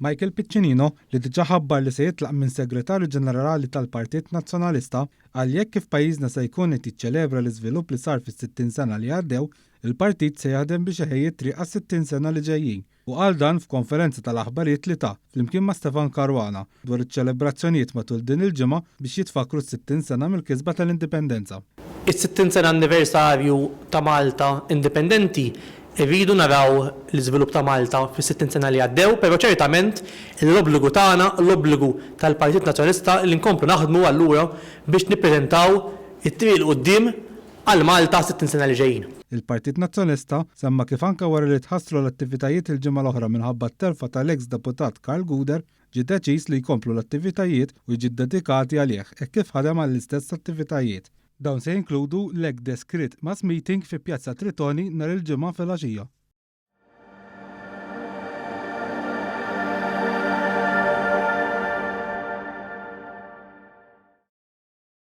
Michael Piccinino, li diġà ħabbar li se jitlaq minn Segretarju Ġenerali tal-Partit Nazzjonalista, qal li hekk kif pajjiżna se jkun qed jiċċelebra l-iżvilupp li sar fis-60 sena li għaddew, il-partit se jaħdem biex iħejji t-triq għas-60 sena li ġejjin u qal dan f'konferenza tal-aħbarijiet li ta, flimkien ma' Stefan Caruana, dwar iċ-ċelebrazzjonijiet matul din il-ġimgħa biex jitfakkru s-60 sena mill-kisba tal-Indipendenza. Is-60 sena anniversarju ta' Malta indipendenti, irridu naraw l-iżvilupp ta' Malta fis-60 sena li għaddew, però ċertament l-obbligu tagħna, l-obbligu tal-Partit Nazzjonalista li nkomplu naħdmu allura biex nippreżentaw it-triq 'il quddiem għal Malta għas-60 sena li ġejjin. Il-Partit Nazzjonalista semma kif anke wara li tħassru l-attivitajiet il-ġimgħa l-oħra minħabba t-telfa tal-eks deputat Karl Gouder, ġie deċiż li jkomplu l-attivitajiet u jiġi ddedikati għalih hekk kif ħadem għall-istess attivitajiet. Dawn se jinkludu l-hekk deskritt mass meeting fi Pjazza Tritoni nhar il-Ġimgħa filgħaxija.